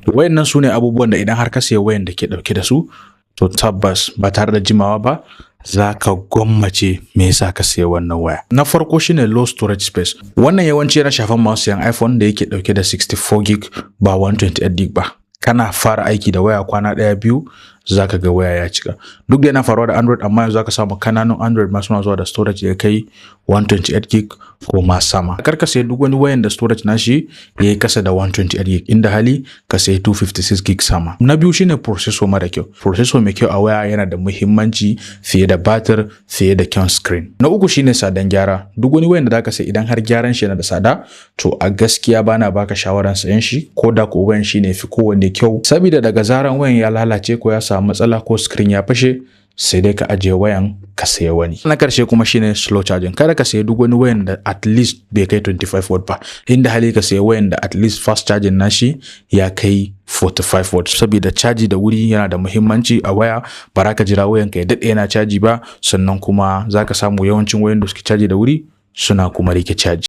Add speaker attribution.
Speaker 1: Wayannan su ne abubuwan da idan har ka siya wayan da ke ɗauke da su, to tabbas ba tare da jimawa ba za ka gwammace me yasa ka siya wannan waya. Na farko shine low storage space. Wannan yawanci yana shafan masu siyan iPhone da yake ɗauke da 64 gig ba 128 gig ba. Kana fara aiki da waya kwana ɗaya, biyu, za ka ga waya ya cika. Duk da yana faruwa da Android, amma yanzu zaka samu kananun Android ma suna zuwa da storage ya kai 128 gig ko ma sama. Kar ka sayi duk wani wayan da storage nashi ya yi kasa da 128 gig, inda hali ka sayi 256 gig sama. Na biyu shine processor mara kyau. Processor mai kyau a waya yana da muhimmanci fiye da batir, fiye da kyan screen. Na uku shine tsadan gyara. Duk wani wayan da zaka sayi, idan har gyaran shi yana da tsada, to a gaskiya bana baka shawaran sayan shi, ko da ko wayan shine fi kowanne kyau, saboda daga zaran wayan ya lalace ko ya samu matsala ko screen ya fashe, sai dai ka ajiye wayan ka saya wani. Na karshe kuma shine slow charging. Kada ka sayi duk wani wayan da at least bai kai 25 watt ba. Inda hali ka sayi wayan da at least fast charging nashi ya kai 45 watt, saboda caji da wuri yana da muhimmanci a waya. Ba za ka jira wayan ka ya daɗe yana caji ba. Sannan kuma za ka samu yawancin wayan da suke caji da wuri suna kuma rike caji.